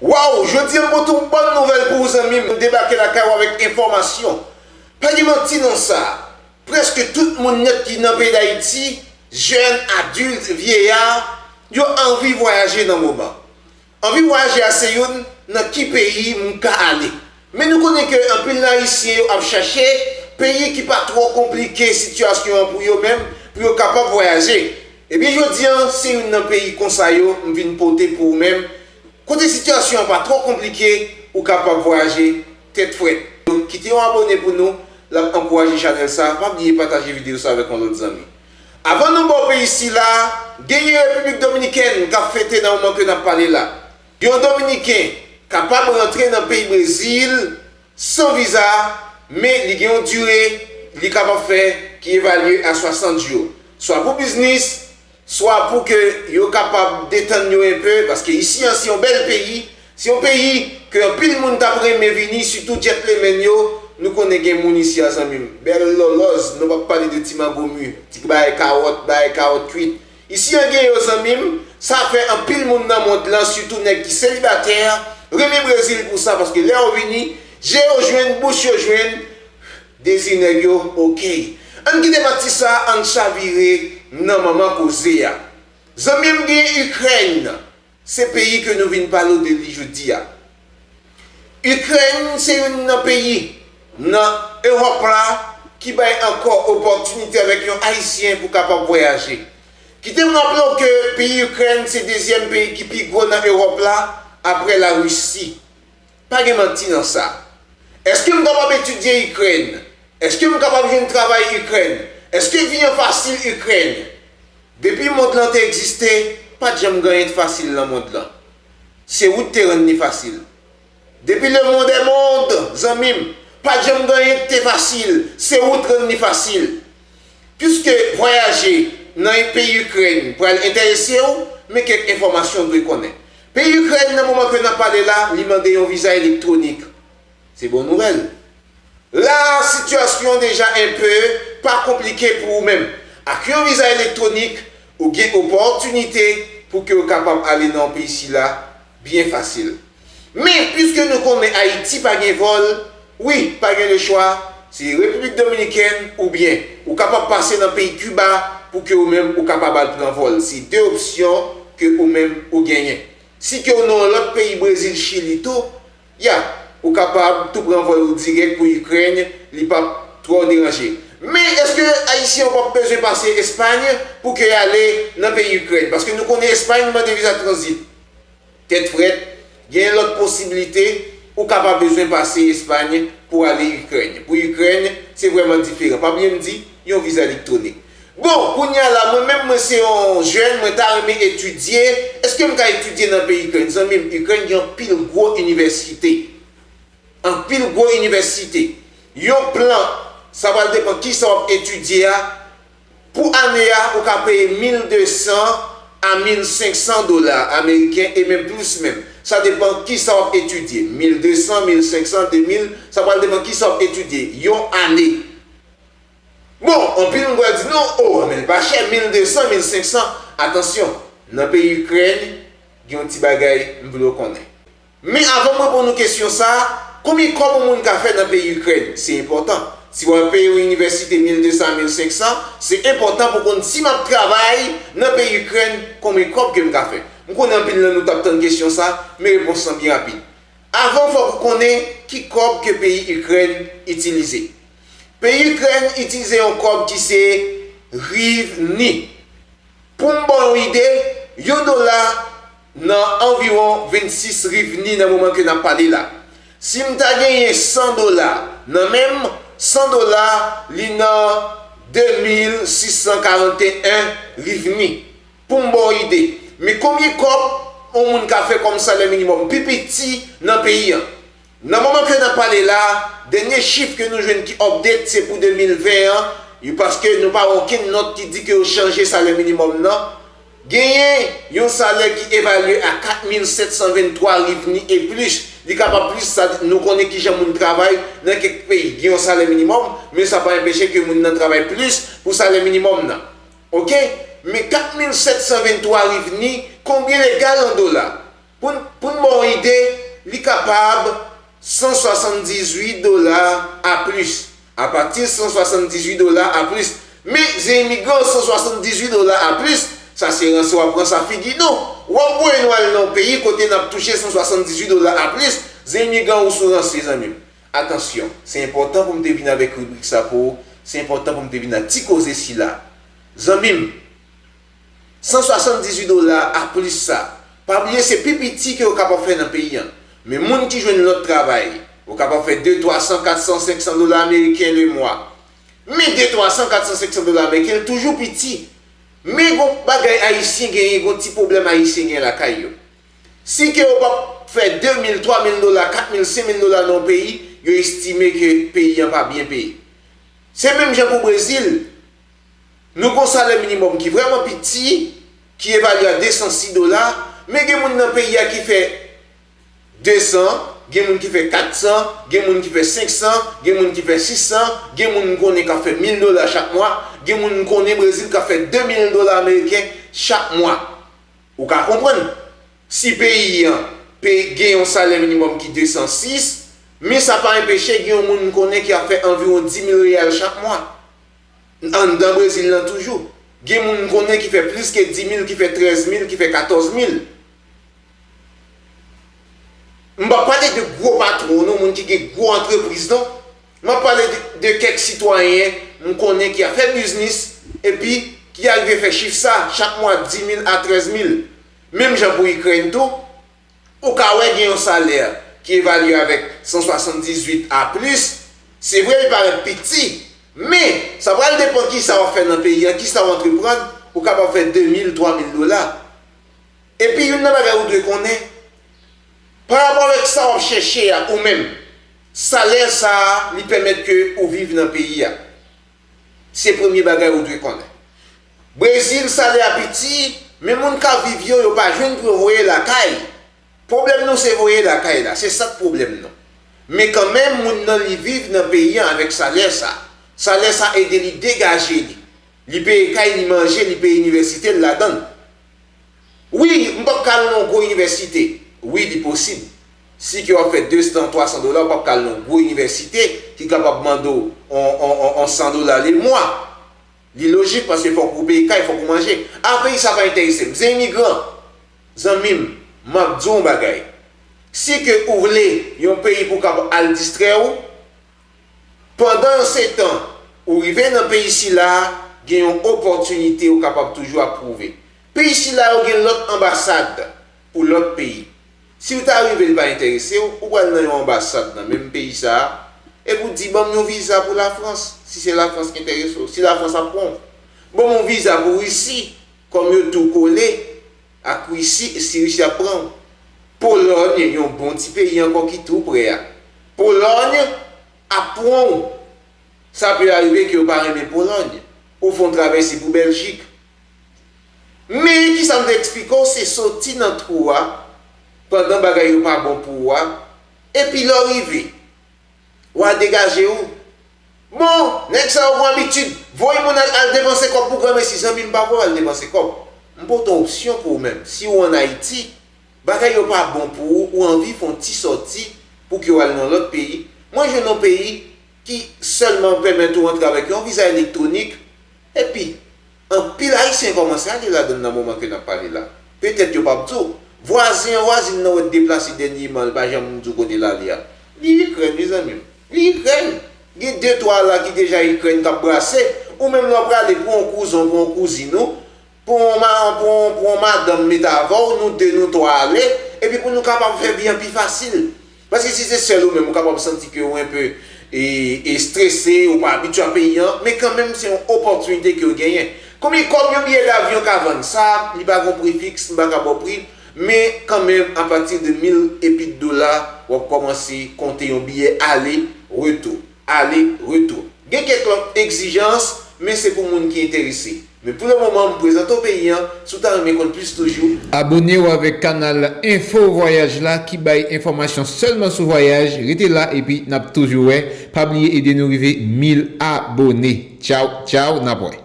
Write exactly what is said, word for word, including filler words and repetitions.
Waw, jodi a m pote yon bòn nouvèl pou ou zanmi m, m debake lakay ou avèk enfòmasyon. Pa gen manti nan sa, prèske tout moun nèt ki nan peyi Dayiti, jèn, adilt, vyeya, yo anvi vwayaje nan moman. Anvi vwayaje a se youn nan ki peyi m ka ale. Men nou konnen ke anpil nan Ayisyen yo ap chache peyi ki pa twò konplike sitiyasyon an pou yo menm, pou yo kapab vwayaje. Ebyen jodi a se youn nan peyi konsa yo m vin pote pou ou menm. Kote sitiyasyon an pa twò konplike, ou kapab vwayaje tèt frèt. Donk kite yon abòne pou nou, l ap ankouraje chanèl sa, pa bliye pataje videyo sa avèk yon lòt zanmi. Avan nou ba w peyi sila, genyen Repiblik Dominikèn k ap fete nan moman ke n ap pale la. Yon Dominiken kapab rantre nan peyi Brezil san viza, men li gen yon dire li kapab fè ki evalye a swasant jou. Swa pou biznis, swa pou ke yo kapab detann yo enpe, paske isi an se yon bèl peyi, se yon peyi ke anpil moun t ap renmen vini, sitou djètlemenn yo. Nou konnen gen moun isi a zanmi m, bèl lòlòz, nou p ap pale de ti mango mi, ti bagay kawòt, bagay kawòt kwit. Isi an gen yo zanmi m, sa fè anpil moun nan mond lan, sitou nèg ki selibatè, renmen Brezil pou sa, paske lè yo vini, je yo jwenn, bouch yo jwenn, dezi nèg yo, oke. Ann kite pati sa, ann chavire nan manman koze a. Zanmi m gen Ikrèn, se peyi ke nou vin pale w de li jodi a. Ikrèn se youn nan peyi nan Ewòp la ki bay ankò opòtinite avèk yon Ayisyen pou kapab vwayaje. Kite m raple w ke peyi Ikrèn se dezyèm peyi ki pi gwo nan Ewòp la, apre Larisi. Pa gen manti nan sa. Èske m kapab etidye Ikrèn? Èske m kapab jwenn travay Ikrèn? Èske vi an fasil Ikrèn? Depi mond lan te egziste, pa t janm gen anyen t fasil nan mond lan. Se wout te rann li fasil. Depi le monde est monde, zanmi m, pa t janm gen anyen k te fasil, se wout rann li fasil. Piske vwayaje nan peyi Ikrèn pral enterese w, men kèk enfòmasyon w dwe konnen. Peyi Ikrèn nan moman ke n ap pale la, li mande yon viza elektwonik. Se bon nouvèl. La a, sitiyasyon deja enpe pa konplike pou ou menm. Ak yon viza elektwonik, ou gen opòtinite pou ke w kapab ale nan yon peyi sila byen fasil. Men, piske nou konnen Ayiti pa gen vòl, wi, pa gen lechwa, se Repiblik Dominikèn oubyen ou kapab pase nan peyi Kiba pou ke ou menm ou kapab al pran vòl. Se de opsyon ke ou menm ou genyen. Si ke w nan yon lòt peyi, Brezil, Chili tou, ya, ou kapab tou pran vòl ou dirèk pou Ikrèn, li p ap twò deranje. Men èske Ayisyen yo p ap bezwen pase Espay pou ke y ale nan peyi Ikrèn? Paske nou konnen Espay mande viza tranzit. Tèt frèt, gen lòt posiblite, ou ka pa bezwen pase Espay pou ale Ikrèn. Pou Ikrèn, se vrèman diferan. Pa bliye m di, yon viza elektwonik. Bon, kounye a la, mwen menm, mwen se yon jèn, mwen ta renmen etidye. Èske m ka etidye nan peyi Ikrèn? Zanmi m, Ikrèn gen anpil gwo inivèsite. Anpil gwo inivèsite. Yon plan, sa pral depann kisa w ap etidye a. Pou ane a, ou ka peye mil de san a mil senk san dola ameriken e menm plis menm. Sa depann kisa w ap etidye. Mil de san, mil senk san, de mil, sa pral depann kisa w ap etidye. Yon ane. Bon, anpil moun pral di, "Non, o, men l pa chè, mil de san, mil senk san." Atansyon, nan peyi Ikrèn, gen yon ti bagay m vle w konnen. Men avan m reponn ou kesyon sa a, konbyen kòb yon moun ka fè nan peyi Ikrèn? Se enpòtan. Si w ap peye yon inivèsite mil de san a mil senk san, se enpòtan pou w konn si m ap travay nan peyi Ikrèn, konbyen kòb ke m ka fè. M konnen anpil nan nou t ap tann kesyon sa a, men repons lan byen rapid. Avan, fòk ou konnen ki kòb ke peyi Ikrèn itilize. Peyi Ikrèn itilize yon kòb ki se rivni. Pou m ba w yon ide, yon dola nan anviwon vennsis rivni nan moman ke n ap pale la. Si m ta genyen san dola nan men m, san dola, li nan de mil sis san karanteyen rivni. Pou m ba w ide. Men konbyen kòb yon moun ka fè kòm salè minimòm pi piti nan peyi an? Nan moman ke n ap pale la, dènye chif ke nou jwenn ki update se pou de mil ven an, yo, paske nou pa wè okenn nòt ki di ke yo chanje salè minimòm nan. Genyen yon salè ki evalye a kat mil sèt san venntwa revni e plis. Li kapab plis, sa, nou konnen kijan moun travay nan kèk peyi. Gen yon salè minimòm, men sa pa anpeche ke moun nan travay plis pou salè minimòm nan. Oke? Men kat mil sèt san venntwa revni, konbyen l egal an dola? Pou n, pou n ba w ide, li kapab san swasanndizuit dola a plis. Apati san swasanndizuit dola a plis. Men, zen imigran san swasanndizuit dola a plis, sa se ranse w ap ranse a figi nou. W ap voye nou al nan yon peyi kote n ap touche san swasanndizuit dola a plis, zen imigran ou sou ranse, zanmi m. Atansyon, se enpòtan pou m te vin avèk ribrik sa pou ou, se enpòtan pou m te vin ak ti koze sila. Zanmi m, san swasanndizuit dola a plis sa, pa bliye se pi piti ke w kapab fè nan peyi an. Men moun ki jwenn lòt travay, ou kapab fè de, twa san, kat san, senk san dola ameriken le mwa. Men de, twa san, kat san, senk san dola ameriken, l toujou piti. Men gon bagay Ayisyen genyen, gon ti pwoblèm Ayisyen genyen lakay yo. Si ke yo p ap fè de mil, twa mil dola, kat mil, senk mil dola nan yon peyi, yo estime ke peyi an pa byen peye. Se menm jan pou Brezil. Nou gon salè minimòm ki vrèman piti, ki evalye a de san sis dola, men gen moun nan peyi a ki fè de san, gen moun ki fè kat san, gen moun ki fè senk san, gen moun ki fè sis san, gen moun m konnen k ap fè mil dola chak mwa, gen moun m konnen Brezil k ap fè de mil dola ameriken chak mwa. Ou ka konprann, si peyi an pe gen yon salè minimòm ki de san sis, men sa pa enpeche gen yon moun m konnen ki ap fè anviwon dis mil reyal chak mwa. Anndan Brezil lan toujou, gen moun m konnen ki fè plis ke dis mil, ki fè trèz mil, ki fè katòz mil. M p ap pale de gwo patwon non, moun ki gen gwo antrepriz non. M ap pale de, de kèk sitwayen m konnen ki ap fè biznis epi ki arive fè chif sa chak mwa dis mil a trèz mil. Menm jan pou Ikrèn tou, ou ka wè gen yon salè ki evalye avèk san swasanndizuit a plis. Se vre, li parèt piti, men sa pral depann kisa w ap fè nan peyi an, kisa w antreprann, ou kapab fè de mil, twa mil dola. Epi youn nan bagay ou dwe konnen, pa rapò avèk sa w ap chèche a ou menm, salè sa a, li pèmèt ke ou viv nan peyi a. Se premye bagay ou dwe konnen. Brezil, salè a piti, men moun k ap viv yo, yo pa jwenn pou yo voye lakay. Pwoblèm nou se voye lakay la, se sa k pwoblèm nou. Men kanmenm, moun nan li viv nan peyi an avèk salè sa. Salè sa ede li degaje li. Li peye kay, li manje, li peye inivèsite l ladan l. Wi, m p ap ka al nan yon gwo inivèsite. Wi, li posib. Si ke w ap fè de san, twa san dola, w p ap ka al nan yon gwo inivèsite ki kapab mande w on, on, on, on san dola le mwa. Li lojik paske fòk ou peye kay, fòk ou manje. A, peyi sa pa enterese m. Zen imigran, zanmi m, m ap di w yon bagay. Si ke ou vle yon peyi pou w kapab al distrè w, pandan se tan ou rive nan peyi sila, gen yon opòtinite ou kapab toujou ap pwouve. Peyi sila yo gen lòt anbasad pou lòt peyi. Si w ta rive l pa enterese w, ou pral nan yon anbasad nan menm peyi sa a, epi w di, ban m yon viza pou Lafrans, si se Lafrans ki enterese w, si Lafrans ap pran w. Ban m yon viza pou Risi, kòm yo tou kole ak Risi, si Risi ap pran w. Polòny, yon bon ti peyi ankò ki tou prè a. Polòny ap pran w. Sa pe arive ke yo pa renmen Polòny. Ou fè yon travèse pou Bèljik. Men, kisa m te eksplike w, se soti nan twou a pandan bagay yo pa bon pou ou a, epi lè w rive, w a degaje w. Bon, nèg sa yo gon abitid voye moun al, al depanse kòb pou granmesi. Zanmi m, pa voye al depanse kòb. M pote yon opsyon pou ou menm. Si w ann Ayiti, bagay yo pa bon pou ou, ou anvi fè yon ti sòti pou ke w al nan lòt peyi. Mwen jwenn yon peyi ki sèlman pèmèt ou antre avèk yon viza elektwonik, epi anpil Ayisyen kòmanse ale ladan l nan moman ke n ap pale la. Petèt yo p ap di w. Vwazen an, vwazin nan w wè t deplase dènyeman, li pa janm di w kote l ale a. Li Ikrèn, wi, zanmi m. Li Ikrèn. Gen de, twa la ki deja Ikrèn k ap brase. Ou menm lè w prale pou yon kouzen, pou yon kouzin ou, pou yon ma-, pou yon, pou yon madanm met avè w, nou de, nou twa ale, epi pou nou kapab fè vi an pi fasil. Paske si se sèl ou menm, ou kapab santi ke ou enpe, e, e strese, ou pa abitye a peyi an, men kanmenm se yon opòtinite ke w genyen. Konbyen kòb yon biyè davyon ka vann? Sa, li pa gon pri fiks, m pa ka ba w pri, men kanmenm, apati de mil epi dola, w ap kòmanse konte yon biyè ale, retou. Ale, retou. Gen kèk lòt egzijans, men se pou moun ki enterese. Men pou le moman, m prezante w peyi an, si w ta renmen konn plis toujou. Abone w avèk kanal Enfo Vwayaj la ki bay enfòmasyon sèlman sou vwayaj. Rete la epi n ap toujou wè. Pa bliye ede nou rive mil abone. Tchaw, tchaw, n ap wè.